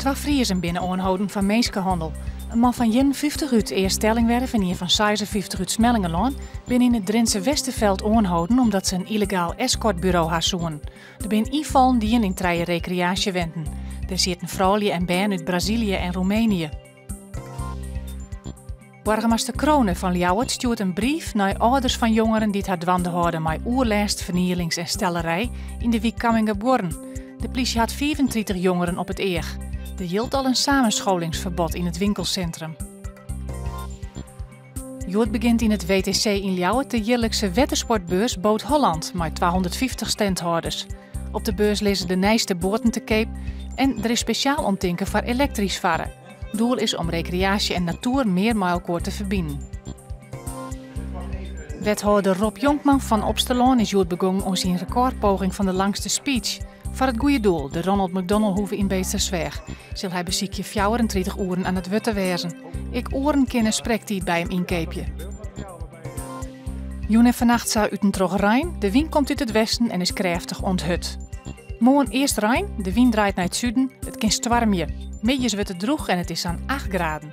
Twa Friezen binne oanholden foar minskehannel. In man fan 51 út Eaststellingwerf en ien fan 56 út Smellingerlân binne yn it Drintse Westerveld oanholden omdat se in yllegaal eskortburo ha soenen. Der binne ynfallen dien yn trije rekreaasjewenten. Dêr sieten froulju en bern út Brazilië en Roemenië. Boargemaster Crone fan Ljouwert stjoert in brief nei âlders fan jongeren dy't har dwaande hâlde mei oerlêst, fernielings en stellerij yn de wyk Camminghabuorren. De plysje hat 35 jongeren op it each. Der jildt al in samenscholingsferbod yn it winkelsintrum. Hjoed begjint yn it WTC yn Ljouwert de jierlikse wettersportbeurs Boot Holland mei 250 standhâlders. Op de beurs lizze de nijste boaten te keap en der is spesjaal omtinken foar elektrysk farre. Doel is om rekreaasje en natoer mear mei elkoar te ferbinen. Wethâlder Rob Jonkman fan Opsterlân is hjoed begongen oan syn rekôrpoging fan de langste speech. Foar it goede doel, de Ronald McDonaldhoeve yn Beetstersweach, sil hy besykje 34 oeren aan it wurd te wêzen. Ek oaren kinne sprektiid by him ynkeapje. Jûn en fannacht sa út en troch rein, de wyn komt út it westen en is krêftich oant hurd. Moarn earst rein, de wyn draait nei it suden, it kin stoarmje. Middeis wurdt it drûch en it is sa'n 8 graden.